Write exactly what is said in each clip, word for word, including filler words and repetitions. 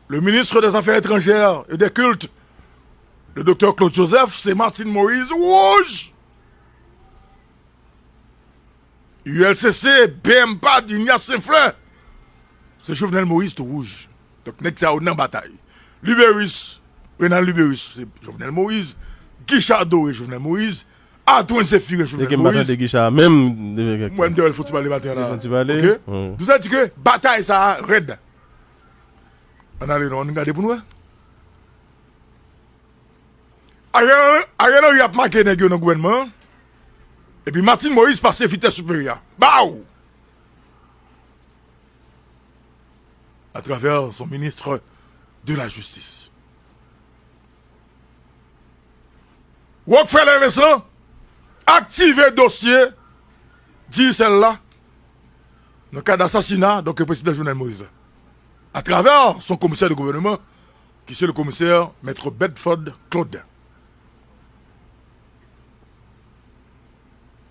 Le ministre des Affaires étrangères et des Cultes, le doktè Claude Joseph, se Martine Moïse wouj. U L C C, B M P A D, Ignace Saint-Fleur, se Jovenel Moïse tou wouj. Donk, nèg sa yo nan batay. Luberice, Renan Luberice, se Jovenel Moïse. Guichard Doré, Jovenel Moïse. Adrien Zéphirin, Jovenel Moïse. Mwen, m te wè l fouti pale maten an la. Fouti pale. Ok? Nou sa di ke batay sa a rèd. Ann ale non, ann gade pou n wè. Ariel, Ariel Henry ap make nèg yo nan gouvènman an. Epi Martine Moïse pase vitès siperyè. Baw! À travers son ministre de la Justice. Rockefeller Vincent aktive dosye Digicel la nan kad asasina, donk, prezidan Jovenel Moïse, à travers son commissaire de gouvernement, ki se le komisè Mèt Bedford Claude.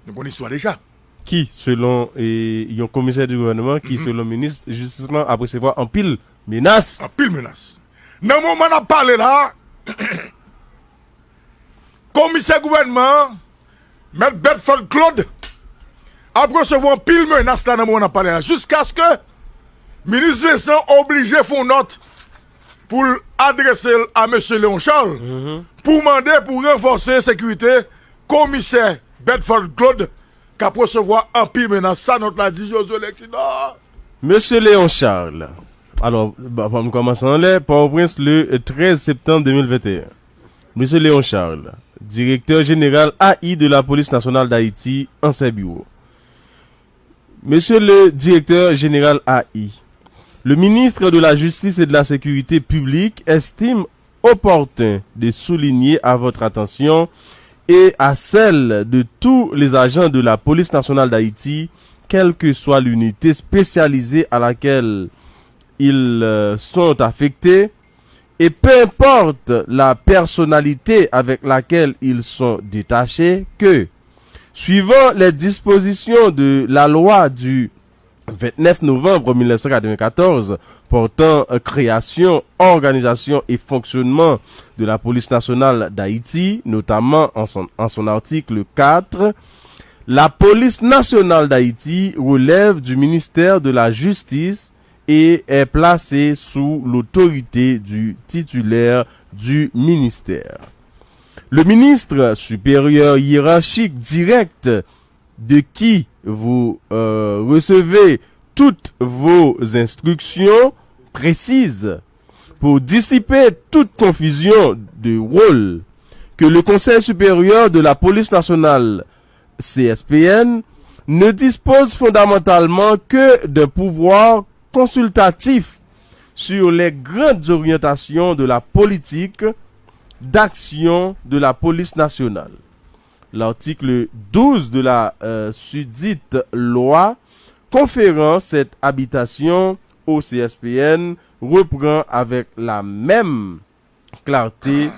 Nou konn istwa deja. Ki, selon e, yon komisè di gouvènman, ki, selon minis jistis lan, ap resevwa anpil menas. Anpil menas. Nan moman n ap pale la, komisè gouvènman an, Mèt Bedford Claude, ap resevwa anpil menas la nan moman n ap pale la, jiskaske minis Vincent oblije fè yon nòt pou l adrese l a mesye Léon Charles, pou mande pou ranfòse sekirite komisè Bedford Claude, k ap resevwa anpil menas. Sa nòt la di, Josué Lexidor. Mesye Léon Charles. Alò, ba, fò m kòmanse anlè. Pòtoprens, le trèz septanm de mil venteyen. Mesye Léon Charles, direktè jeneral A I de la Police Nationale d'Haïti, ansyen biwo. Monsieur le directeur général A I, le ministre de la Justice et de la Sécurité publique estime opportun de souligner à votre attention et à celle de tous les agents de la Police nationale d'Haïti, quelle que soit l'unité spécialisée à laquelle ils euh, sont affectés, et peu importe la personnalité avec laquelle ils sont détachés, que, suivant les dispositions de la loi du vingt-neuf novembre mille neuf cent quatre-vingt-quatorze portant euh, création, organisation et fonctionnement de la Police nationale d'Haïti, notamment en son, en son article quatre, la Police nationale d'Haïti relève du ministère de la Justice et est placée sous l'autorité du titulaire du ministère. Le ministre supérieur hiérarchique direct de qui vous euh, recevez toutes vos instructions précises pour dissiper toute confusion de rôle, que le Conseil supérieur de la police nationale, C S P N, ne dispose fondamentalement que d'un pouvoir consultatif sur les grandes orientations de la politique d'action de la police nationale. L'article douze de la euh, sudite loi conférant cette habilitation au C S P N reprend avec la même clarté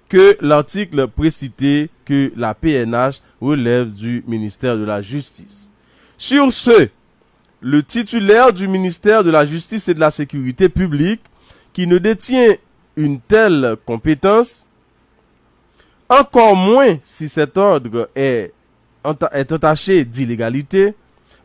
que l'article précité que la P N H relève du ministère de la Justice. Sur ce, le titulaire du ministère de la Justice et de la Sécurité publique qui ne détient une telle compétence, encore moins si cet ordre est, enta- est entaché d'illégalité,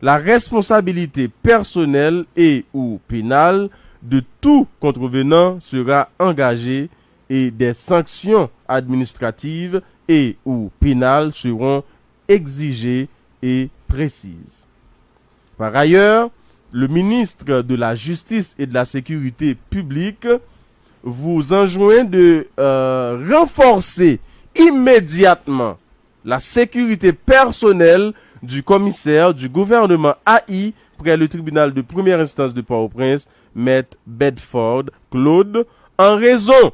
la responsabilité personnelle et ou pénale de tout contrevenant sera engagée et des sanctions administratives et ou pénales seront exigées et précises. Par ailleurs, le ministre de la Justice et de la Sécurité publique vous enjoint de euh, renforcer immédiatement la sécurité personnelle du commissaire du gouvernement A I près le tribunal de première instance de Port-au-Prince, Maître Bedford Claude, en raison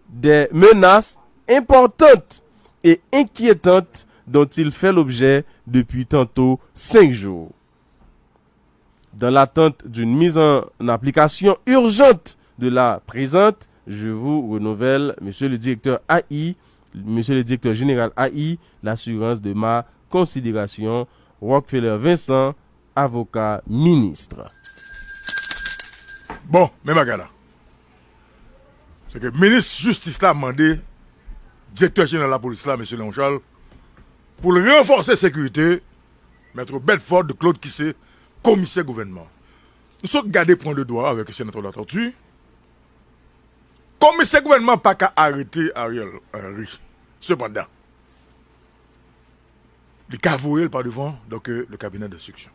des menaces importantes et inquiétantes dont il fait l'objet depuis tantôt cinq jours. Dans l'attente d'une mise en application urgente de la présente, je vous renouvelle, Monsieur le directeur A I, Monsieur le directeur général A I, l'assurance de ma considération. Rockefeller Vincent, avocat ministre. Bon, men bagay la. Se ke minis jistis la mande direktè jeneral lapolis la, mesye Léon Charles, pou l ranfòse sekirite Mèt Bedford Claude ki se komisè gouvènman. Nou sot gade Pointe-de-Dwa avèk senatè Latortue. Komisè gouvènman pa ka arete Ariel Henry. Sepandan, li ka voye l pa devan, donk, euh, le cabinet d'instruction.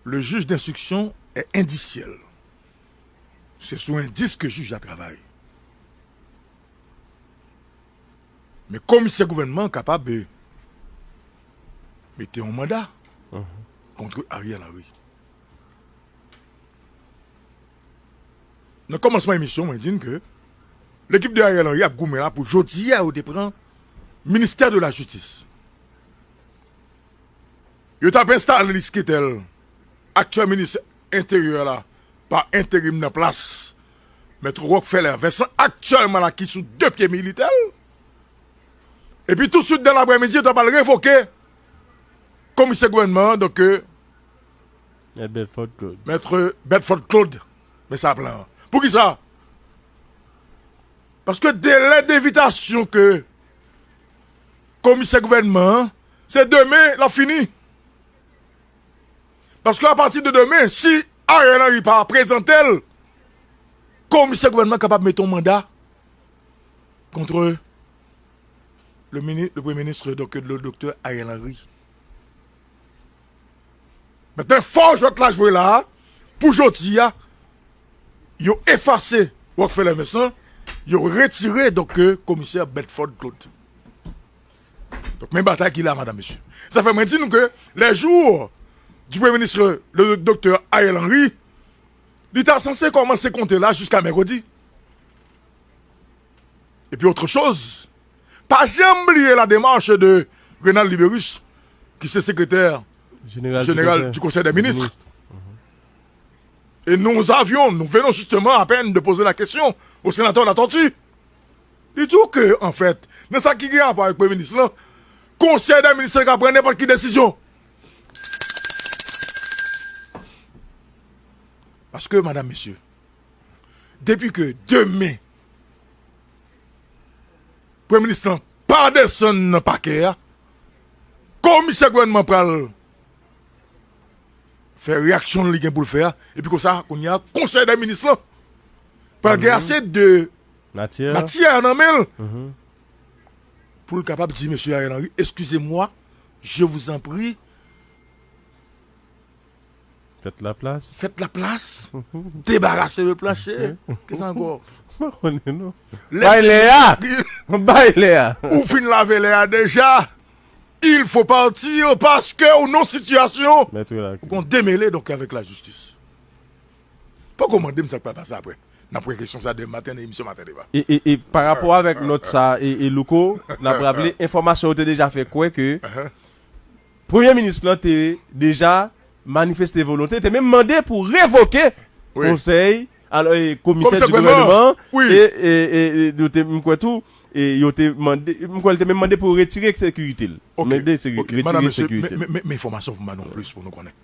Le juge d'instruction est indiciel. Se sou endis ke jij la travay. Men komisè gouvènman kapab, eh, mete yon manda kont Ariel Henry. Nan kòmansman emisyon, mwen di n ke lekip de Ariel Henry ap goumen la pou jodi a yo te pran ministè de la jistis. Yo t ap enstale Lisquet-Tel, aktyèl minis enteryè la, pa enterim nan plas Mèt Rockefeller Vincent, aktyèlman la ki sou de pye militè l. Epi tousuit dan laprèmidi, yo t ap al revoke komisè gouvènman an, donk, euh, Mèt Bedford Claude. Mèt Bedford Claude. Men sa plan an. Poukisa? Paske delè denvitasyon ke komisè gouvènman an, se demen l ap fini. Paske apati de demen, si Ariel Henry pa prezante l, komisè gouvènman kapab mete yon manda contre le mini-, le premye minis, donk, le doktè Ariel Henry. Mentnan, fò jwèt la jwe la, pou jodi a, yo efase Rockefeller Vincent, yo retire, donk, komisè Bedford Claude. Donk, men batay ki la, madam, mesye. Sa fè mwen di nou ke les jours du premye minis, le doktè Ariel Henry, li ta sanse kòmanse konte la jiska mèkredi. Epi otre choz, pa janm bliye la demach de Renald Libérus, ki se sekretè jeneral du Conseil des ministres. Et nous avions, nous venons justement à peine de poser la question au sénateur Latortue. Li di w ke, anfèt, nan sa ki gen rapò avèk premye minis lan, konsèy dè minis lan ka pran nenpòt ki desizyon. Paske, madam, mesye, depi ke demen, premye minis lan pa desann nan pakè a, komisè gouvènman pral fè reyaksyon li gen pou l fè a, epi konsa, kounye a, konsèy dè minis lan pral gen ase de matyè nan men l pou l kapab di mesye Ariel Henry, excusez-moi, je vous en prie, faites la place, faites la place, débarrassez le plancher. Kisa ankò? M pa konnen non. Bay lè a! Bay lè a! Ou fin lave lè a deja. Il faut partir paske ou nan sitiyasyon ou gon demele donk avèk lajistis. Poko mande m sa k pral pase apre. N ap wè kesyon sa demen maten nan emisyon Maten Deba. E, e, e pa rapò avèk nòt sa, e, e Louko, n ap raple, enfòmasyon yo te deja fè kwè ke premye minis lan te deja manifeste volonte, te menm mande pou revoke konsèy, alò, e, komisè di gouvènman, e, e, e, e, yo te, m kwè tou, e, yo te mande, m kwè l te menm mande pou retire sekirite l. Mande seki-, retire sekirite l. Men enfòmasyon pou m ba nou plis pou nou konnen.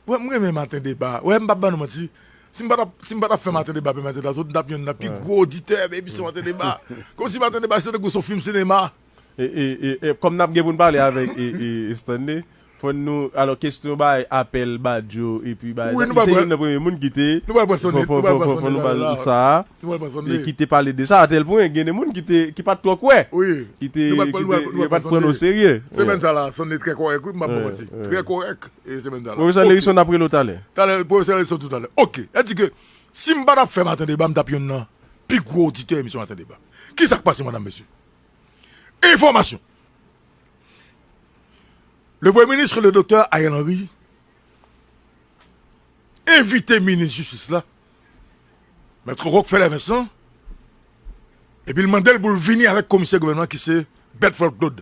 Wè, m renmen Maten Deba. Wè, m p ap ban nou manti. Si m pa t ap, si m pa t ap fè Maten Deba, Pè Maten Deba, m t ap yonn nan pi gwo oditè emisyon Maten Deba. Kòmsi Maten Deba se tankou se yon fim sinema. E, e, e, e, kòm n ap gen pou n pale avèk, e, e, Stanley, fò nou, alò, kesyon bay apèl Badio, epi bay, wi, nou pral pran, se youn nan premye moun ki te, nou pral pran Sonny, fò, fò, nou pral pran fò, fò Sonny nou ba l la, sa a, nou pral pran Sonny, e ki te pale de sa, atèl pwen, gen de moun ki te, ki pa t twò kwè, wi, ki te, nou pral pran, ki te, nou pral, nou pral pran Sonny, yo pa t pran o serye. Semèn sa la, Sonny trè kòrèk, wi, m ap ba w manti. Trè kòrèk, e semèn sa la. Pwofesè Lérison, n ap rele w talè. Talè, pwofesè Lérison toutalè. Oke, sa di ke si m pa t ap fè Maten Deba, m t ap yonn nan pi gwo oditè emisyon Maten Deba. Kisa k pase, madam, mesye? Enfòmasyon. Le Premye Minis, le doktè Ariel Henry, envite minis jistis la, Mèt Rockefeller Vincent, epi l mande l pou l vini avèk komisè gouvènman ki se Bedford Claude.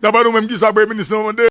Daprè nou menm, kisa Premye Minis lan mande?